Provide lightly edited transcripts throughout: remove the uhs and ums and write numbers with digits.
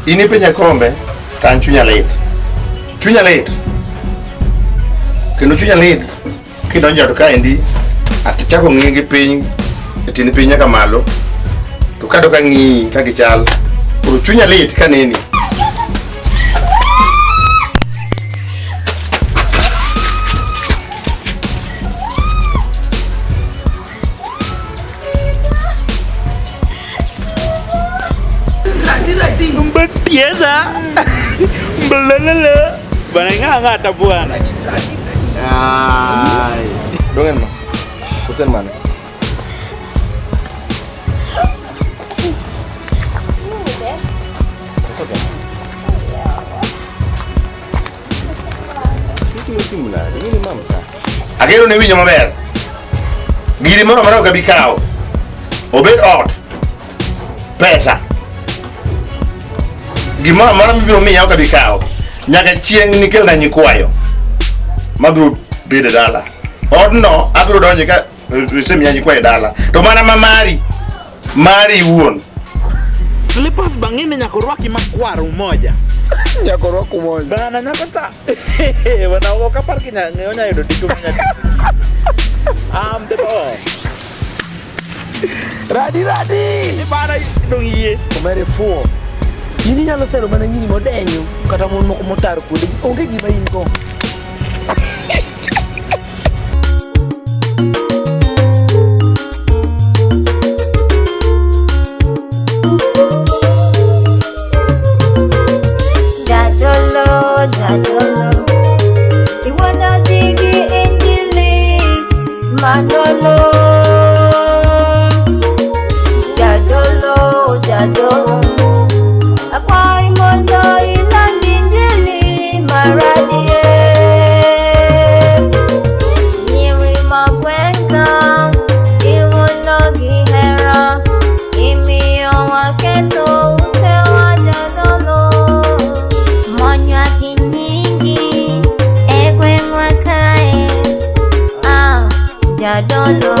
In ipenja kombe to an chunya lit. Chunya lit. Kendo chunya lit kidonjo ot kaendi atichako ng'iyi gi piny e tiend piny nyaka malo to kadok ang'iyi ka gichal koro chunya lit kaneni. Mbetieza. Mbelelele. Bana ng'ata bwana. Ai. Dongen ma. Kusen mane. Ageno ni winjo maber. Giri moro amora ok abi kawo. Obed ot. Pesa. Gimoro amora mibiro miya ok abi kawo. Nyaka chieng' nikelna nyikwayo mabiro bedo e dala. Odno abiro donje ka isemiya nyikwayo e dala. To mana ma mari, mari iwuon. Slippers bang'ine nyaka orwaki makwar umoja. Nyaka orwak umoja. Bana nyaka ta. Bana ok apar ki onya yudo dichwo manya. I'm the boss. Radi radi. Bana dong yie. Omere fuo. In inyalo sero mana nyiri modenyo kata mon moko motar kuonde onge gima in go. Jadolo, jadolo, iwana digi injili manolo. Jadolo, jadolo, akwai mondo iland injili maradie. Nyiri magwenga, iwuono gi hera, imiyo waketo utewa jadolo. Monywa gi nyingi e gweng'wa kae, ah, jadolo.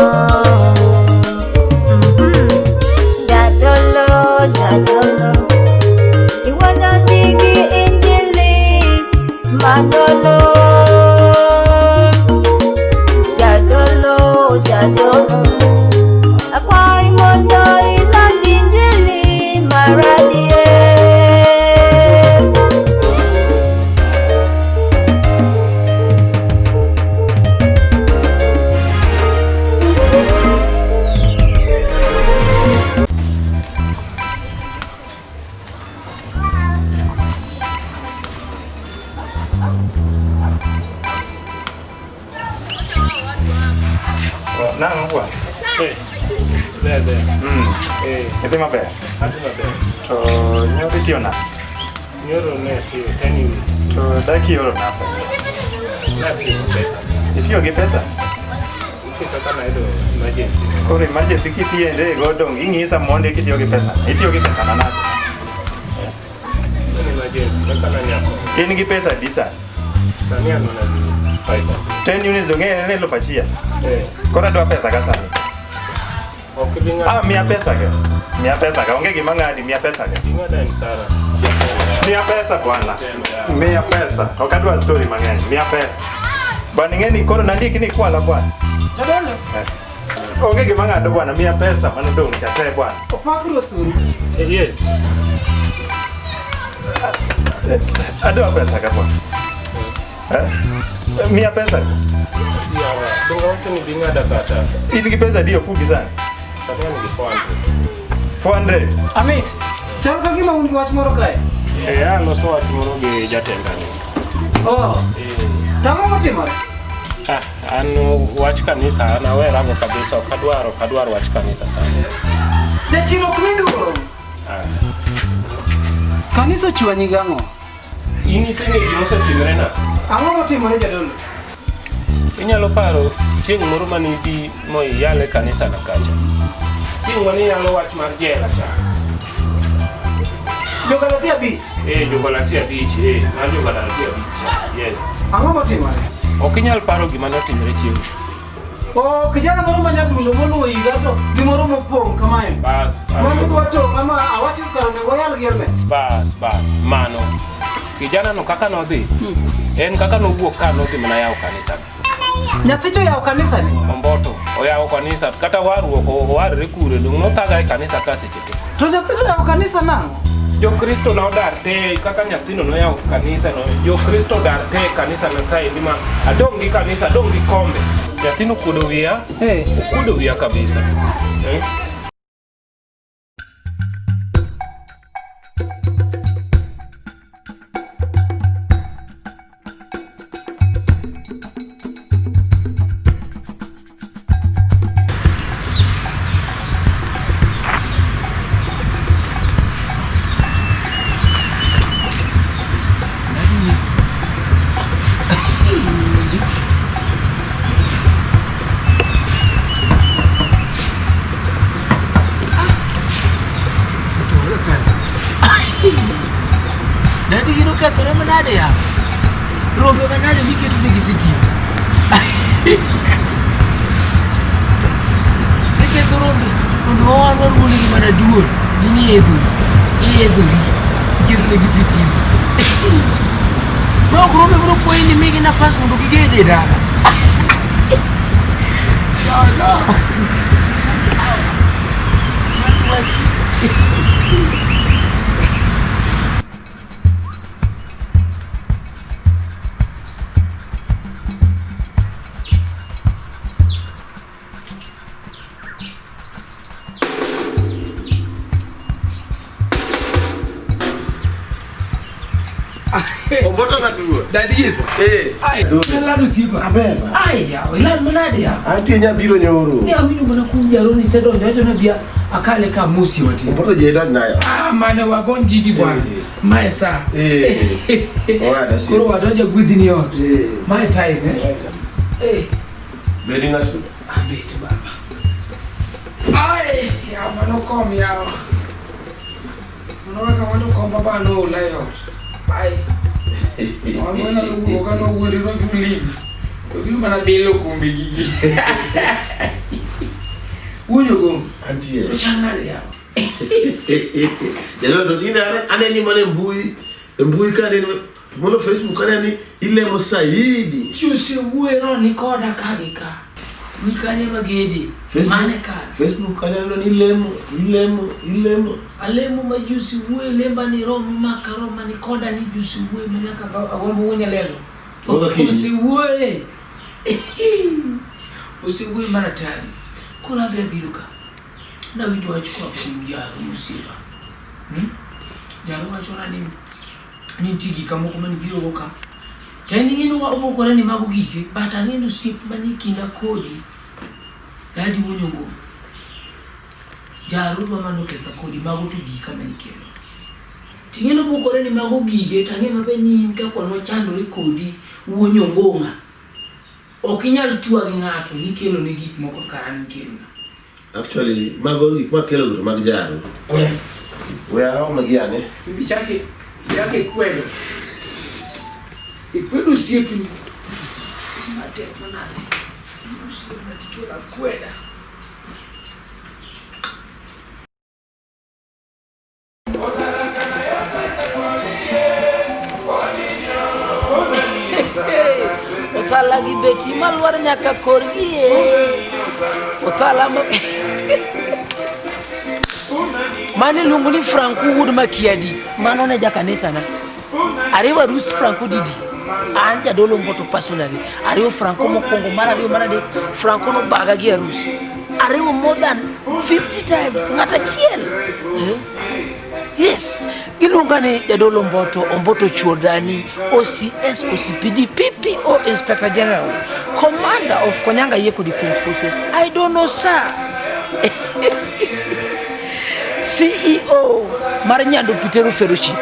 Jadolo, jadolo, iwuono digi injili manolo. Jadolo, jadolo, akwai mondo iland injili maradie. Nang'o bwana? Eh, ber ber. Eh, Idhi maber. adhi maber. To nyoro itiyo nade? Nyoro ne atiyo 10 units. To dak ioro na pesa. Natiyo gi pesa. Itiyo gi pesa? Nitie kaka nayudo emergency. Koro emergency kitiye go dong ing'isa mondi kitiyo gi pesa. Itiyo gi pesa na nade? En emergency kaka nanyako. In gi pesa adi sani? Sani an mana gi 500. 10 units dong en 1000. Eh, Koro adwa pesa ka sani. ok ibi ng'ado. Ah, miya pesa ka. Miya pesa ka. Onge gima ng'adi, miya pesa ka. Ing'ado en Sara. Miya pesa bwana. Miya pesa. Ok adwa story mang'eny. Miya pesa. Bwana ing'e ni koro nandiki ni kwala bwana. Jadolo, Eh. Onge gima ng'ado bwana, miya pesa mano dong' cha te bwana. opak ruoth uru. Eh, yes. Adwa pesa ka bwana. Eh? Miya pesa. Yawa, donge wacho ni dhi ng'ada kata. In gi pesa adi ofuki sani? Sani an gi 400. 400. Amis, chal ka gima un gi wach moro kae. Eh, aloso wach moro gi jatendani. Oh, Eh, tang'o motimore? ah, an wach kanisa an awerago kabisa, ok adwar, ok adwar wach kanisa sani. Jachien ok mi duong'. Ah. Kanisa ochwanyi gang'o? In iseng'eyo gima osetimore na? Ang'o motimore jadolo? Inyalo paro chieng' moro mane idhi moiyal e kanisa na kacha. Chieng' mane iyalo wach mar jela cha. Jogalatia 5. Eh, Jogalatia 5, eh, mar Jogalatia 5 cha. Yes. Ang'o motimore? Ok inyal paro gima notimore chieng'. Oh, kijana moro ma nyadundo moluwo ira to gimoro mopong' kamae. Bas. Mano dwa tong'a ma awacho kar onego wayal gi helmet. Bas, bas, mano. Kijana no kaka nodhi, en kaka nowuok ka nodhi mana yawo kanisa. Nyathi cho yawo kanisa ni. Omboto, oyawo kanisa, kata warruok owarre kure, dong' nothaga e kanisa ka seche te. To nyathi to yawo kanisa nang'o? Jokristo nodar te kaka nyathino noyawo kanisa no, Jokristo odar te e kanisa no kaendi ma adong' gi kanisa, adong' gi kombe. Nyathino okuodo wiya, okuodo wiya kabisa. Eh? Dadi gino kethore manade ya? Rombe manade miketo nigi sitima. Niketho rombe, rombe ma wan waruwo nigi mana duol, in iyedhori, iyedhori, iketo nigi sitima. Ma ok rombe biro kwayi ni migi nafas mondo giged e dala. No, no. Omboto ng'atuo. Daddy is. Eh. Ai, ilal osiepa. Aber. Ai, yawa, ilal manade yawa. Antie nyabiro nyoro. Ne awinjo mana kuom jaroni isedonjo acho ni bia akale ka amosi matin. Omboto je idonj nayo. Ah, mane wagony gigi bwana. Eh. Mae sa. Eh. Owada osiepa. Koro wadonjo gwedhini ni ot. Eh. Mae time eh. Eh, Bedi ng'ato. abet baba. Ai, yawa mano kom yawa. Mano kaka mano kom baba noola e ot. Ai. Wan wanyalo wuok ka nowuondi nochuli. To biro mana bilo kombe gigi. Wuonyo gom. Antie. To chal nade yawa? Jalo to tinde aneni mana e mbui. E mbui ka aneni mono Facebook aneni ilemo saidi. Ji osewuoyo ni koda ka gi ka. Wi kanye magede. Mane kar. Facebook kanyo aneno ni ilemo, ilemo, ilemo. Alemo ma ji osewuoyo lemba ni romo maka roma ni koda ni ji osewuoyo ma nyaka agombo wuonya lelo. Goga kinyi. Osewuoye. Osewuoyo mar atari. Koro abe abiro ka. Nawinjo wach koa kuom jaro mosiepa. Hmm? Jaro wachona ni nitie gik moko mane biro go ka. To en ing'e ni obokore ni mago gike, but ang'e ni osiep manie kinda kodi, dadi wuonyo ngum. Jaro dwa mana oketha kodi, mago to gika mane ikelo. Ting'e ni obokore ni mago gige, to ang'e maber ni in kaka nwachandore kodi wuonyo ngong'a. Ok inyal thwa gi ng'ato nikelo ne gik moko kara an nikelona. Actually, mago gik makelo to mag jaro. We, we aom gi ane. Bibi chake ikwedo. Ikwedo osiepni. Matek manade. Osiepna tikelo akweda. Othala gi beti malwar nyaka korgi e. Othala ma... Mano iluongo ni Franco wuod Makiadi. Mano ne jakanisa na. Ariwo arus Franco didi. An jadolo Mboto personally. Ariwo Franco mokwongo, mar ariyo, mar adek. Franco nobaga gi arus. Ariwo more than 50 times. Ng'at achiel. Eh? Yes. Giluonga ni jadolo Mboto, Omboto Chuodani, OCS, OCPD, PPO, Inspector General, Commander of Konyanga Yeko Defense Forces. I don't know, sir. CEO mar Nyando Pitero Fellowship.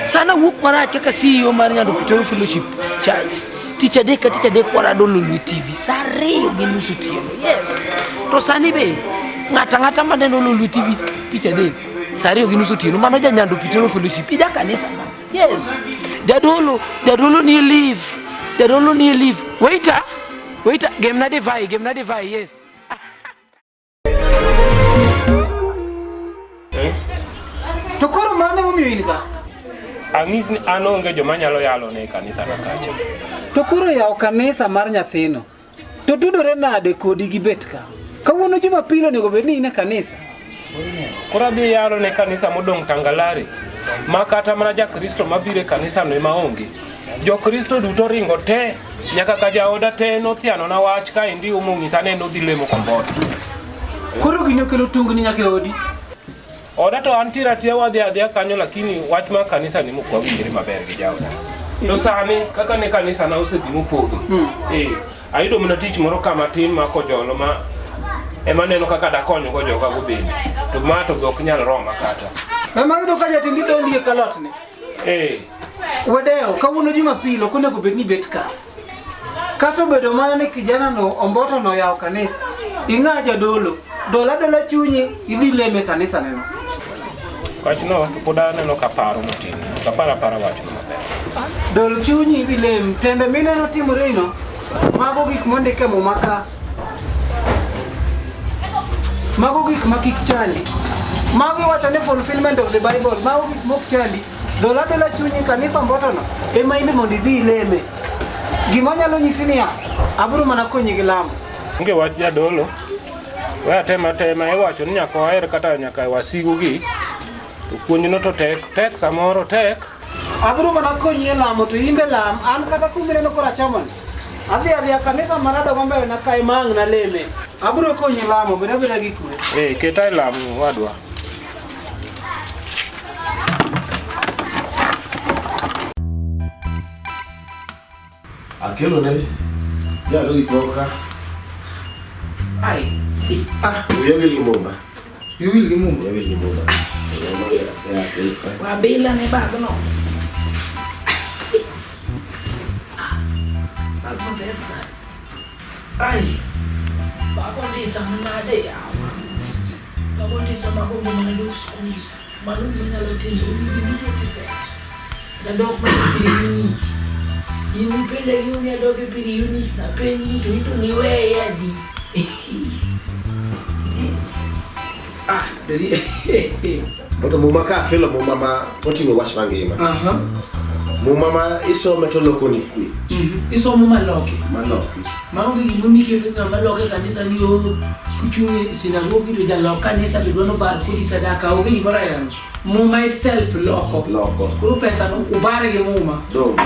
Sana wuok marach kaka CEO mar Nyando Pitero Fellowship Church. Tich adek ka tich adek warado Lolwe TV saa 2:30 otieno. Yes. To sani be ng'ato ang'ata maneno Lolwe TV tich adek saa 2:30 otieno mano ja Nyando Pitero Fellowship. Ija kanisa na. Yes. Jadolo, jadolo ni leave. Jadolo ni leave. Waiter. Wait, gemna divai, gemna divai, yes. Eh? To koro mano emomiyo in ka? Ang'is ni an onge joma nyalo yalo ne e kanisa na kacha. To koro yawo kanisa mar nyathino. To tudore nade kodi gi bet ka? Kawuono Jumapil onego bed ni in e kanisa. Koro adhi yalo ne kanisa modong' Tangalari ma kata mana jakristo mabiro e kanisano ema onge. Jokristo duto ringo te nyaka ka jaoda te nothianona wach kaendi mong'isa ni en odhi lemo Komboto. Koro gini okelo tungni nyaka e odi. Oda to antiere atiya wadhi adhiya kanyo lakini wach mar kanisa ni mok wawinjre maber gi jaoda. To sani kaka ne kanisa na osedhi mopodho. Eh, ayudo mana tich moro ka matin ma kojolo ma ema neno kaka dakonygo joga go bende. To ma to be ok nyal roma kata. Ema yudo ka jatindi dondi e kalot ni. Eh, Wedewo, kawuono Jumapil ok onego bed ni bet ka. Kata obedo mana ni kijana no omboto no yawo kanisa. Ing'a jadolo, dola dola chunyi idhi leme kanisa neno. Wachno to pod aneno ka paro matin. Ok apar apara wachno maber. Dol chunyi idhi lem, tembe mineno timore ino, mago gik mondik e muma ka. Mago gik ma kik chandi. Mago iwacho ni fulfillment of the Bible, mago gik mok chandi. Dola dola chunyi kanisa ombotono, ema imbe mondo idhi ileme. Gima anyalo nyisi niya, abiro mana konyi gi lamo. Onge wach jadolo. We atema atema iwacho ni nyaka waher kata nyaka wasigu gi. To puonjno to tek, tek samoro tek. Abiro mana konyi e lamo to imbe lam, an kata kumineno koro achamoni. Adhi adhiya kanisa marado mbele na kae ma ang' naleme. Abiro konyi lamo, bed abeda gi kwe. Eh, keta e lamo wadwa. Akelo ne jalo gik moko ka. Ai. Ah, wiya wil gi muma. Iwil gi muma. Wiya wil gi muma. Wabila ne bagno. Bagno ber manade. Ai. Bago ndisa manade yawa. Bago ndisa magombo mana dok skul. Mano gima nyalo timo in gi immediate effect. Nadok mana pre unit. In upenja gimomiyo adok e pre unit napenji to in to niweye adi. Ah, daddy. Mondo muma ka akelo muma ma oting'o wach mangima. Aha. Muma ma isome to lokoni kwe. Isomo maloki. Maloki. Maonge gima niketo ng'ama loko e kanisa ni o kuchung' e sinagogi to jalok kanisa be dwaro bar kodi sadaka onge gimoro ailano. Muma itself loko. Loko. Koro pesa no ubare gi muma. Dong.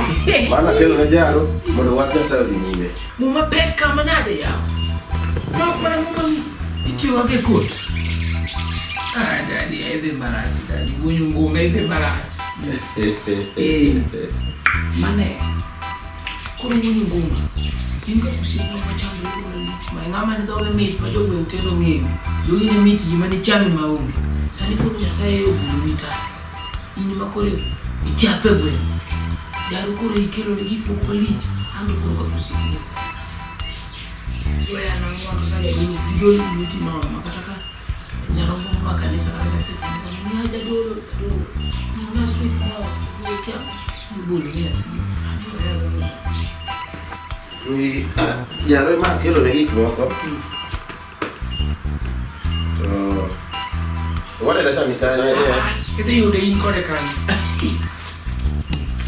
Mano akelo ne jaro mondo wach Nyasaye odhi nyime. Muma pek kama nade yawa? Ma ok mana muma itiyo godo e kot. Ah, daddy, idhi marach, daddy. Wuonyo ngunga idhi marach. Eh. Mane. Koro wuonyo ngunga. In kaka osiepna machandore kod malich ma ng'ama ne dhoge mit ma jogweng' te nong'eyo. Dhogi ne mit ji mane chami maonge. Sani koro Nyasaye ogolo ni taya. In ema koro ichape gweng'. Jaro koro ikelo ne gik moko malich. An to koro kaka osiepni. Weya nang'o kaka jadolo tidolo lweti nono ma kata ka nyarombo ma kanisa kata nyathi kanisa ni ya jadolo jadolo. Nyamna sweet ma kia ibolo ni nyathi. Jaro ema akelo ne gik moko. To wadeda chami kanyo. Idhi yude in kode kanyo.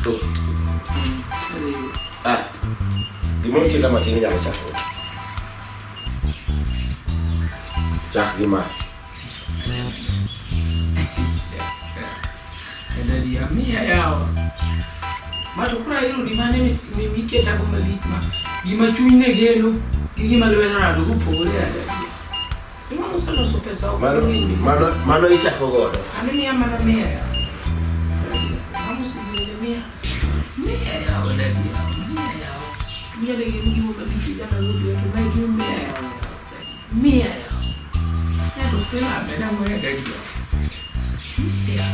To ah, gimoro nitie ka matin inyalo chako. Chak gi ma. Daddy, amiya yawa. Ma to koro ahero ni mane miketago malich ma gima chuny ne geno gi gima lwedo rado kopogore ya daddy. Ng'ama oseloso pesa ok Mano, ng'eny. mano, mano ichako godo. An imiya mana miya yawa. Mama osebiro ne miya. Miya yawa daddy yawa. Miya yawa. Miya ne gin gimo malich jana wuod to mae gimo miya yawa. Miya yawa. Ya to pela abeda moya daddy yawa. Miya.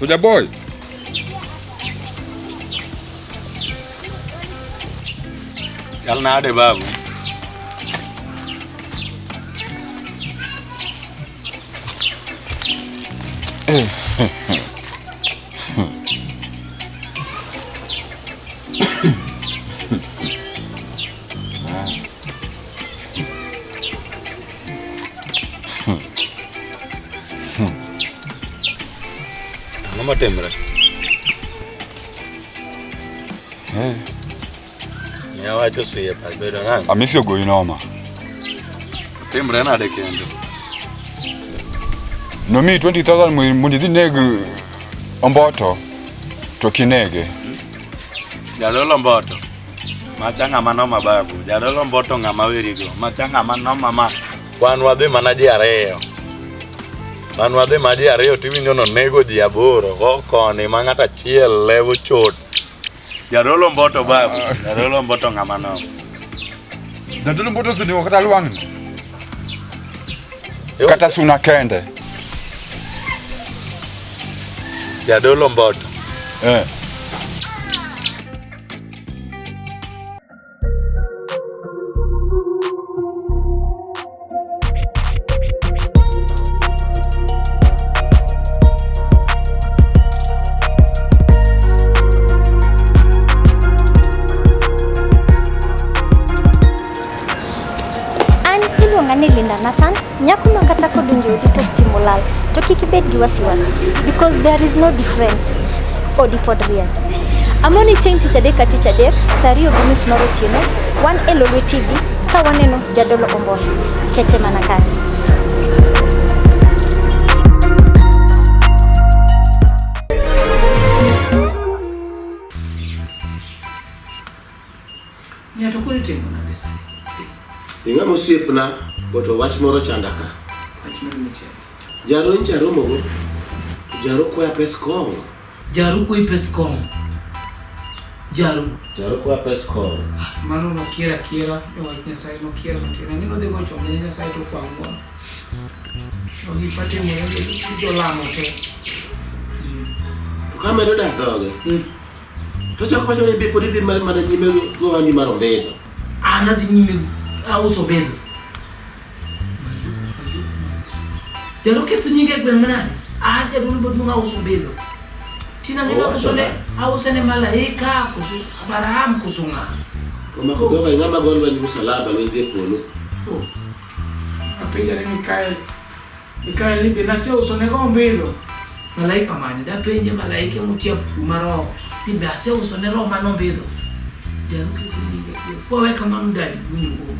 Soja boy. Chal nade babu? Ang'o motimre? Ne awacho osiepa, ibedo nang'o? Amisi ogoyi noma. Timre nade kendo? Nomiyi 20,000 mondo idhi ineg Omboto to kinege. Jadolo Omboto. Macha ng'ama noma babu. Jadolo Omboto ng'ama werigo. Macha ng'ama noma ma. Wan wadhi mana ji ariyo. Wan wadhi ma ji ariyo tiwinjo nonego ji aboro. Go koni ma ng'ato achiel lewo chot. Jadolo Omboto babu. Jadolo Omboto ng'ama noma. Jadolo Omboto osenego kata lwang'ni. Kata suna kende. Jadolo Omboto. Eh. An iluonga ni Linda Nathan, nyako ma kata kodonjo e odi to stima olal, to kik ibed gi wasiwasi because there is no difference. Odi pod rieny. Amoni chieng' tich adek ka tich adek, saa ariyo gi nus mar otieno, wan e Lolwe TV ka waneno Jadolo Omboto. Kete mana kanyo. Ng'ato koro itimo nade sani? Ing'ama osiepna, but wach moro chanda ka. Wach mane mochandi? Jaro ncha romogo, to jaro kwaya pes kong'o. Jaro kwayi pes kong'o. Jaro. Jaro kwaya pes kong'o. Mano nokier akiera e wach Nyasaye nokier matin. Ang'e nodhi go chonge ne Nyasaye to okwa ng'wono. To gik matimore gi jolamo te. To ka medo dak dhoge, to chako wacho ni pod idhi mana nyime go ohandi mar ombidho. An adhi nyime auso ombidho. Jalo ketho nyinge e gweng' manade? An jadolo maduong' auso ombidho. Tina ng'e auso ne auso ne malaika koso Abraham koso ng'a? Omako dhoga ing'ama go lweny musalaba lweny dhi e polo. Oh. Apenja ni Mikael. Mikael ni be naseuso ne go ombidho. Malaika mane? Dapenje malaike motia kuma roho. Ni be aseuso ne roho mane ombidho. Jalo ketho nyinge e gweng'. Wawe kamano dadi wunyugo.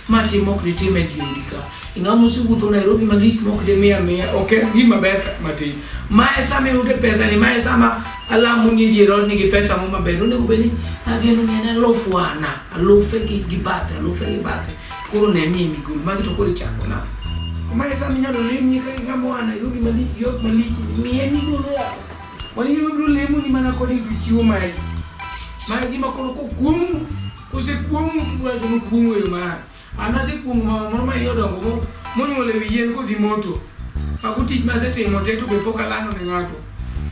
Ma tim ok ditim e diendi ka. Ing'ama osewuotho Nairobi malich mok dimiya miya ok en gima ber kata matin. Ma e sama iyude pesa ni, ma e sama alamo ni ji rod nigi pesa mo maber. Onego bed ni ageno ni en alufu ana, alufe gi gi bathe, alufe gi bathe. Koro ne miye migol, magi to koro ichako na. Ma e sama inyalo lemni ka ing'ama oa Nairobi malich gi ot malich, miye migolo yawa. Mano gima biro lemoni mana kod chiwo mari. Ma e gima koro kokuong'u, kosekuong'u to wacho ni okuong'u e yo marach. An asekuong'o mama moro ma iye odongo mo monyuol e wi yien kodhi moto. Mago tich masetimo te to be pok alando ne ng'ato.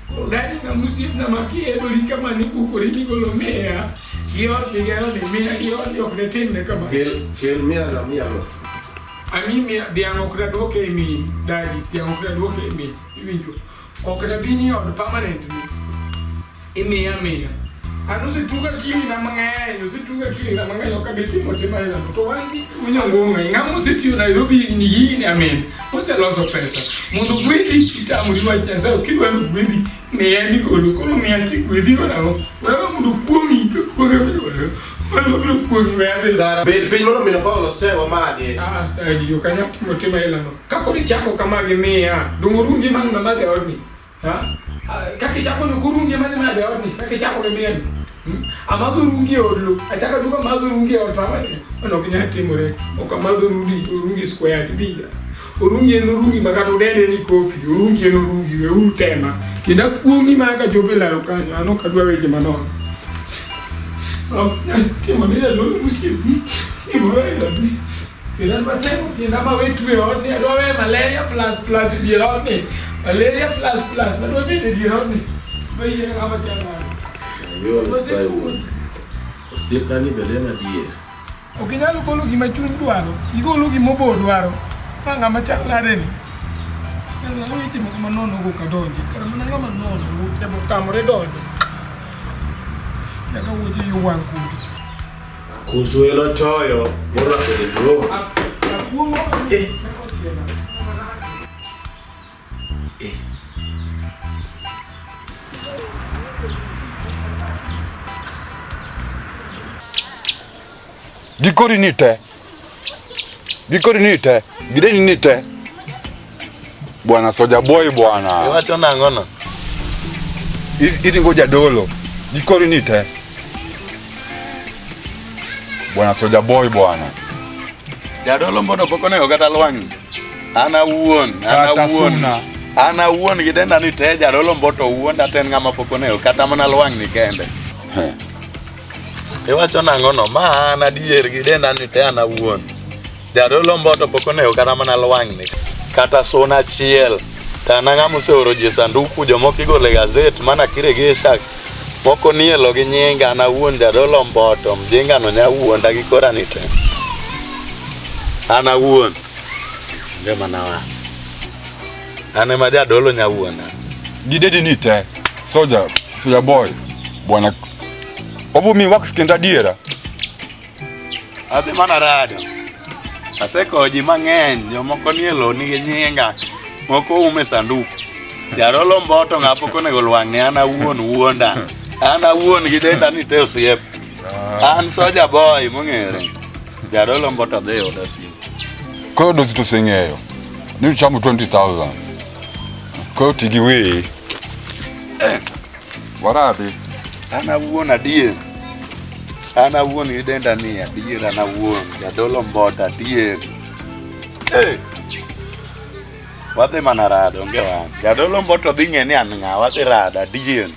Koro dadi ng'ama osiepna ma kihedhori kama nibukori nigolo miya gi ot migero ni miya gi ot ni ok ne timne kama. Kel kel mia na mia alufu. Ami mia dhiang' ok daduoke e min dadi dhiang' ok daduoke e min iwinjo ok dabi ni od permanent ni Imiya miya. An osetuga kili na mang'eny, osetuga kili na mang'eny ok abi timo tim aila no. To wan gi unyongo ng'e, ng'ama osetiyo Nairobi higni gi higni amin, oseloso pesa. Mondo gwedhi itamori wach Nyasaye, ok idwa ni gwedhi, miya migolo. Koro miya tigwedhi go nang'o? Wewe mondo kuong'i, ka kuong'e migolo. Mano mabiro kuong'i we adhi. Kara bed piny mondo mino Paulo sewa mage. Ah, ah, ok anyal timo tim aila no. Ka koro ichako kama gi miya, dong' orungi mang' ng'ama dhi e odni. Kaka ichako no kurungi madhi nade e odni, kaka ichako gi miel. Amadho rungi e od lo, achako aduogo amadho rungi e od family. Mano ok nyal timore. Ok amadho rungi, orungi square iwinja. Orungi en orungi ma kata udende ni kofi, orungi en orungi, weuru tema. Kendo akuong'i mana kachopo e laro kanyo, an ok adwa weche manono. Ok nyal timore jadolo mosiepni, gimoro aila ni. Kendo adwa temo tienda ma we twe odni, adwa we malaria plus plus e dier odni. Malaria plus plus, adwa bedo e dier odni. Adwa yie kaka machal nade. Ayuol Nyasaye wuon. Osiepna ni bende en adier. Ok inyal golo gima chuny dwaro, igolo gima obo dwaro. Ma ng'ama chal nade ni? Nyalo weche moko manono go kadonji. Kar mana ng'ama nono, temo tamore donjo. Nyaka wuoche yo wang' kodi. Koso en otoyo morwako de bro. Akuong'o. Eh. Eh. Gikori ni te. Gikori ni te. Gideni ni te. Bwana Soja Boy bwana. Iwacho nang'o no? Iringo jadolo. Gikori ni te. Bwana Soja Boy bwana. Jadolo mbono pok onego kata lwang'ni. An awuon, an Kata awuon. suna. An awuon gi denda ni te jadolo mboto wuonda to en ng'ama pok onego kata mana lwang'ni kende. Iwacho nang'o no? Ma an adier gi denda ni te an awuon. Jadolo mboto pok onego kata mana lwang'ni. Kata suna achiel. To an ang'ama oseoro ji e sanduku, jomoko igolo e gazet mana kiregesha. Moko nielo gi nyinga an awuon jadolo mboto, mjinga no nya wuonda gi kora ni te. An awuon. Onge mana wang'. An ema jadolo nya wuonda. Gidedi ni te. Soja, Soja Boy. Bwana. Obo mi wax kendo adiera. Adhi mana rado. Asekowo ji mang'eny, jomoko nie lowo nigi nyinga, moko um e sanduku. Jadolo mboto ng'a pok onego lwang'ni an awuon wuonda. An awuon gi denda ni te osiep. An soja boy mong'ere. Jadolo mboto dhi yudo osiep. Koro dosi to oseng'eyo ni uchamo 20,000. Koro ti gi wiyi. Waradi. An awuon adier. An awuon gi denda ni adier an awuon. Jadolo mboto adier. Eh. Wadhi mana rado onge wang'. Jadolo mboto dhi ng'e ni an ng'a, wadhi rado adier.